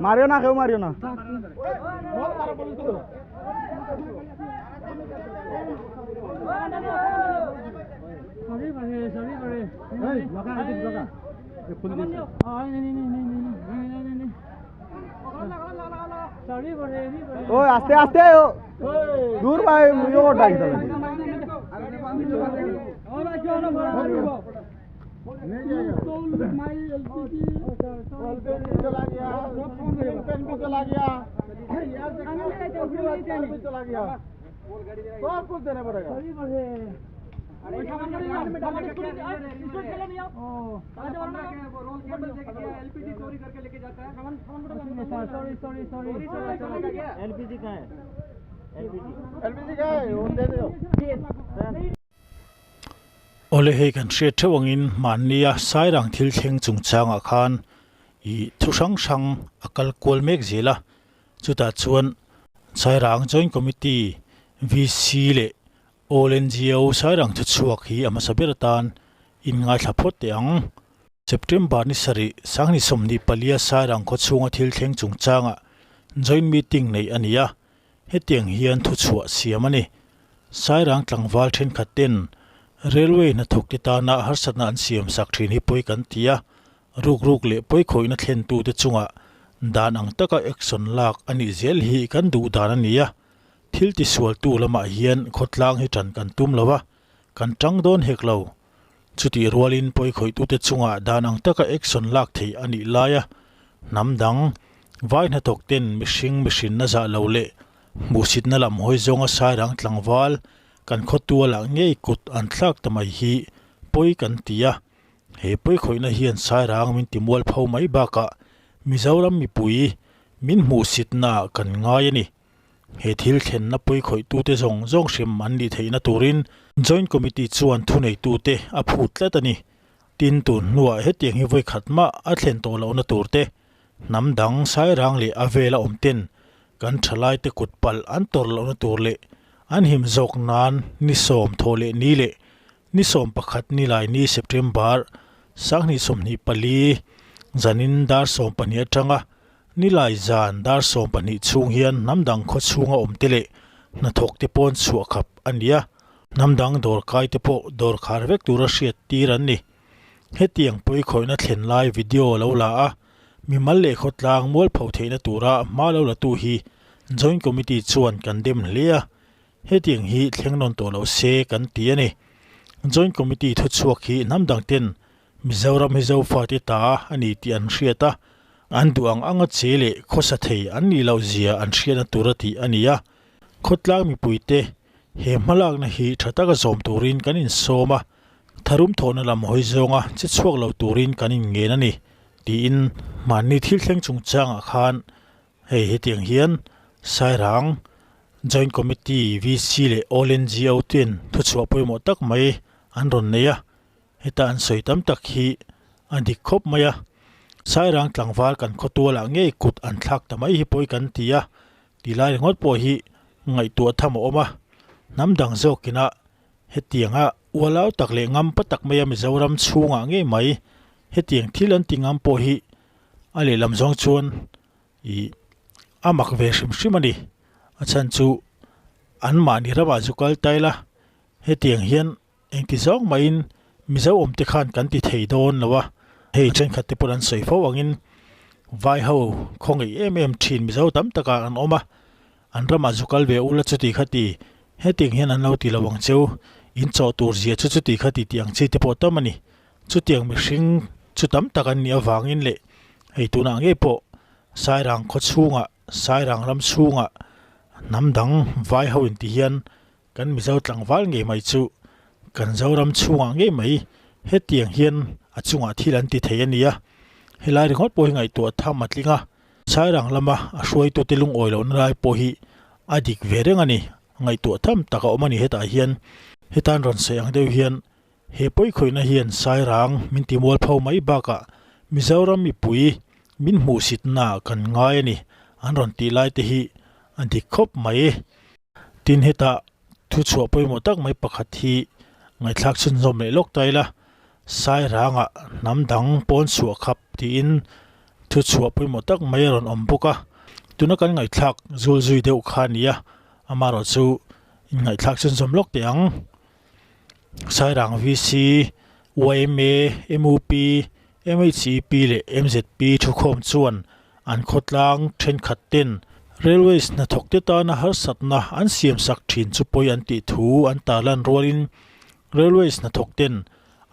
মারিও না, কেউ মারিও না। ও আস্তে আস্তে, ও দূর ভাই, ইয়ে ডাকি তাহলে। चला गया, चला गया, सब कुछ देना पड़ेगा। एलपीजी कहाँ है? एलपीजी का है वो दे दो। Awle, hei kan hriat theuh angin mahnia Sairang thil thleng chungchangah khan ih thu hrang hrang a kal kual mek zel a, chutah chuan Sairang Joint Committee VC leh All NGO Sairang thuchhuak hi a hmasa ber atan inngaithla phawt teh ang. September ni sarih Sanghni 24 a Sairang khawchhunga thil thleng chungchangah Joint Meeting neih a ni a, Hetiang hian thuchhuah siam a ni. Sairang tlangval thenkhat ten railway hnathawk te tana harsatna an siam sak thin hi pawi kan ti a, ruk ruk leh pawi khawihna thlentute chungah dan ang taka action lak a nih zel hi kan duh dan a ni a. Thil tisualtu lamah hian khawtlang hi tan kan tum lo a, kan tang dawn hek lo. Chutih rualin pawi khawihtute chungah dan ang taka action lak theih a nih laia hnam dang vai hnathawk ten mihring mihrinna zah lo leh hmuhsitna lam hawi zawnga Sairang tlangval kan khawtualah ngei kut an thlak ta mai hi pawi kan ti a. He pawi khawihna hian Sairang min ti mual pho mai bakah Mizoram mipui min hmuhsitna kan ngai a ni. He thil thlenna pawi khawihtute zawng zawng hrim an nih theihna turin Joint Committee chuan thuneitute a phut tlat a ni. Tin, tun hnuah hetiang hi vawi khat mah a thlen tawh lohna turte hnam dang Sairang leh a vela awm ten kan thalaite kut palh an tawrh lohna tur leh an him zawk nan ni 10 thawh leh ni leh ni 11 ni lai ni September 2024 zanin dar 12 atanga Nilai zan dar 12 chhung hian hnam dang khaw chhunga awm te leh hnathawk te pawn chhuah khap a ni a, hnam dang dawr kai te pawh dawr khar vek tura hriat tir an ni. Hetiang pawi khawihna thlen lai video lo la a, mimal leh khawtlang mualpho theihna tura hma lo la tu hi Joint Committee chuan kan dem hle a, hetiang hi thleng nawn tawh lo se kan ti a ni. Joint Committee thuchhuak hi hnam dang ten Mizoram hi Zofate ta a ni tih an hriat a, an duh ang anga che leh khawsa thei an nih loh zia an hriatna tur a tih a ni a. Khawtlang mipuite he hmalakna hi tha taka zawm turin kan insawm a, tharum thawhna lam hawi zawnga che chhuak lo turin kan inngen a ni, tiin mahni thil thleng chungchangah khan hei hetiang hian Sairang Joint Committee VC leh All NGO ten thuchhuah pawimawh tak mai an rawn nei a. Heta an sawi tam tak hi a dik khawp mai a, Sairang tlangval kan khawtualah ngei kut an thlak ta mai hi pawi kan ti a, ti lai ringawt pawh hi ngaihtuah tham a awm a, hnam dang zawkina hetianga ualau tak leh ngam pa tak maia Mizoram chhungah ngei mai hetiang thil an ti ngam pawh hi a lehlam zawng chuan ih a mak ve hrim hrim a ni. A chhan chu anmahni ramah zu kal ta ila hetiang hian Engti zawng mahin Mizo awmte khan kan ti thei dawn lo a, hei thenkhat te pawh an sawi fo angin vai ho khawngaih em em thin Mizo tam takah an awm a, an ramah zu kal ve ula chuti kha ti, hetiang hian an lo ti lo ang cheu, in chawh tur zia chu chuti kha ti tih ang chi te pawh tam a ni. Chutiang mihring chu tam tak an nih avangin leh hei tunah ngei pawh Sairang khaw chhungah, Sairang ram chhungah hnam dang vai ho inti hian Kan Mizo tlangval ngei mai chu kan Zoram chhungah ngei mai hetiang hian a chungah thil an ti thei a nia. Helai ringawt pawh hi ngaihtuah tham a tling a, Sairang lama a hruaitute lungawi lohna lai pawh hi a dik ve reng a ni. Ngaihtuah tham tak a awm a ni hetah hian. Hetan rawn sawi ang deuh hian he pawikhawihna hian Sairang min ti mualpho mai bakah Mizoram mipui min hmuhsitnaah kan ngai a ni an rawn tih lai te hi a dik khawp mai. Tin hetah thuchhuah pawimawh tak mai pakhat hi ngaihthlak chhunzawm leh lawk ta ila, Sairangah hnam dang pawn chhuah khap tiin Thu chhuah pawimawh tak mai a rawn awm bawk a, tuna kan ngaihthlak zul zui deuh kha a ni a, amaherawhchu inngaihthlak chhunzawm lawk teh ang. Sairang VC, yma, mup, MHEP leh MZP thukhawm chuan an khawtlang thenkhat ten Railways hnathawk te tana harsatna an siamsak thin chu pawi an tih thu an tarlan rualin Railways hnathawk ten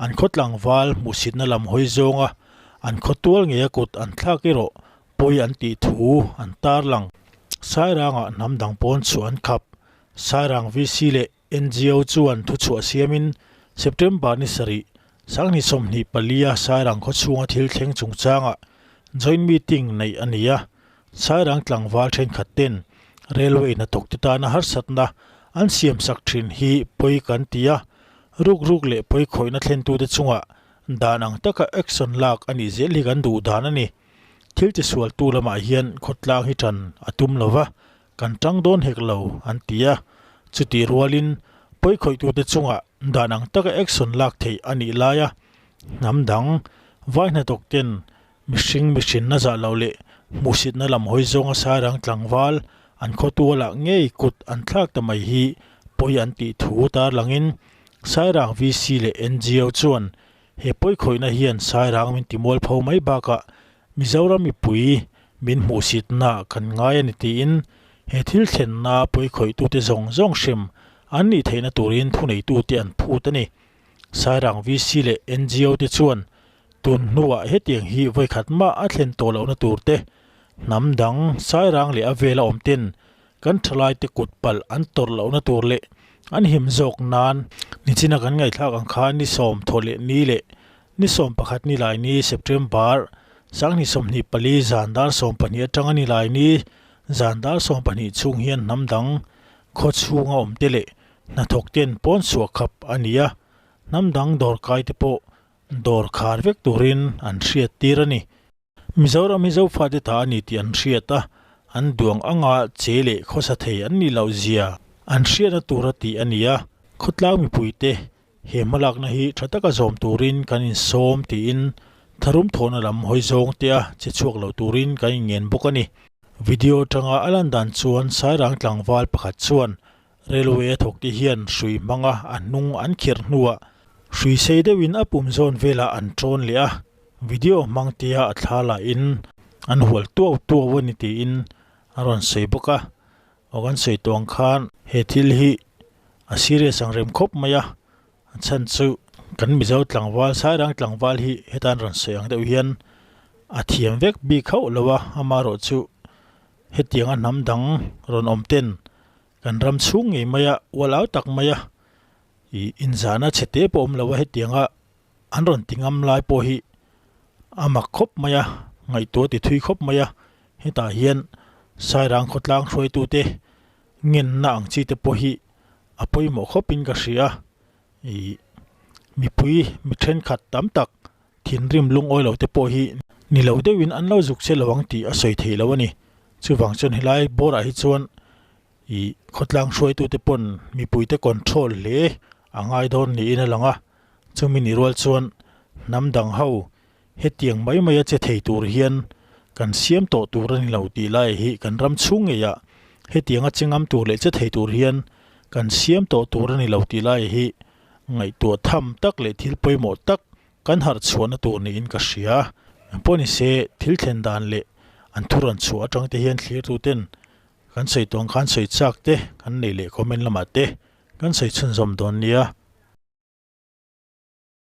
an khawtlangval hmuhsitna lam hawi zawnga an khawtual ngeia kut an thlak erawh pawi an tih thu an tarlang. Sairangah hnam dang pawn chu an khap. Sairang VC leh NGO chuan thuchhuah siamin September ni sarih, Sanghni 24 a Sairang khawchhunga thil thleng chungchangah joint meeting neih a ni a. Sairang tlangval thenkhat ten railway hnathawk te tana harsatna an siamsak thin hi pawi kan ti a, ruk ruk leh pawi khawihna thlentute chungah dan ang taka action lak a nih zel hi kan duh dan a ni. Thil tisualtu lamah hian khawtlang hi tan a tum lova, Kan tang dawn hek lo, an ti a. Chutih rualin pawikhawih-tute chungah dan ang taka action lak theih a nih laia hnam dang vai hnathawkten mihring mihrinna zah loh leh hmuhsitna lam hawi zawnga sairang tlangval an khawtualah ngei kut an thlak ta mai hi pawi an tih thu tarlangin Sairang VC leh NGO chuan he pawikhawihna hian sairang min timualpho mai bakah Mizoram mipui min hmuhsitna kan ngai a ni tiin he thil thlenna pawikhawih-tute zawng zawng hrim an nih theihna turin thuneitute an phut a ni. Sairang VC leh NGO te chuan tun hnuah hetiang hi vawikhat mah a thlen tawh lohna turte hnam dang Sairang leh a vela awm ten kan thalaite kut palh an tawrh lohna tur leh an him zawk nan nichina kan ngaihthlak ang khan ni sawm thaw leh ni leh Ni 11 ni lai ni September 2024 zan dar 12 atanga ni lai ni zan dar 12 chhung hian hnam dang khaw chhunga awm te leh hnathawk ten pawn chhuah khap a ni a, hnam dang dawr kai te pawh dawr khar vek turin an hriat tir a ni. Mizoram hi Zofate ta a ni tih an hriat a, an duang anga che leh khawsa thei an nih loh zia an hriatna tura tih a ni a, khawtlang mipuite he hmalakna hi tha taka zawm turin kan insawm tiin tharum thawhna lam hawi zawng te a che chhuak lo turin kan inngen bawk a ni. Video atanga a lan dan chuan Sairang tlangval pakhat chuan Railway a thawk te hian hrui hmanga a hnung an khirh hnuah hrui sei deuhin a pum zawn velah an tawn leh a, video hmang tia a thla lahin an hual tuau tuau a ni tiin a rawn sawi bawk a. Aw kan sawi tawh ang khan he thil hi a serious ang rem khawp mai a, a chhan chu kan Mizo tlangval Sairang tlangval hi heta an rawn sawi ang deuh hian a thiam vek bik hauh lo a, amaherawhchu hetianga hnam dang rawn awm ten Kan ram chhung ngei maia ual au tak maia ih inzahna chhe te pawh awm lo a hetianga an rawn ti ngam lai pawh hi a mak khawp mai a, ngaihtuah ti thui khawp mai a, hetah hian Sairang khawtlang hruaitute ngenna ang chi te pawh hi a pawimawh khawpin ka hria a, ih mipui mi thenkhat tam tak thinrim lungawi lo te pawh hi ni lo deuhin an lo zuk che lo ang tih a sawi theih lo a ni. Chuvang chuan helai bawrah hi chuan ih khawtlang hruaitute pawn mipuite control hle a ngai dawn niin a lang a, chumi ni rual chuan hnam dang ho hetiang mai mai a che thei tur hian kan siam tawh tur a ni lo tih lai hi kan ram chhung ngeiah hetianga che ngam tur leh che thei tur hian kan siam tawh tur a ni lo tih lai hi Ngaihtuah tham tak leh thil pawimawh tak kan harh chhuahna tur niin ka hria. Engpawh ni se, thil thlen dan leh an thu rawn chhuah atang te hian thlirtuten kan sawi tawng khan sawi chak te kan nei leh comment lamah te kan sawi chhunzawm dawn nia.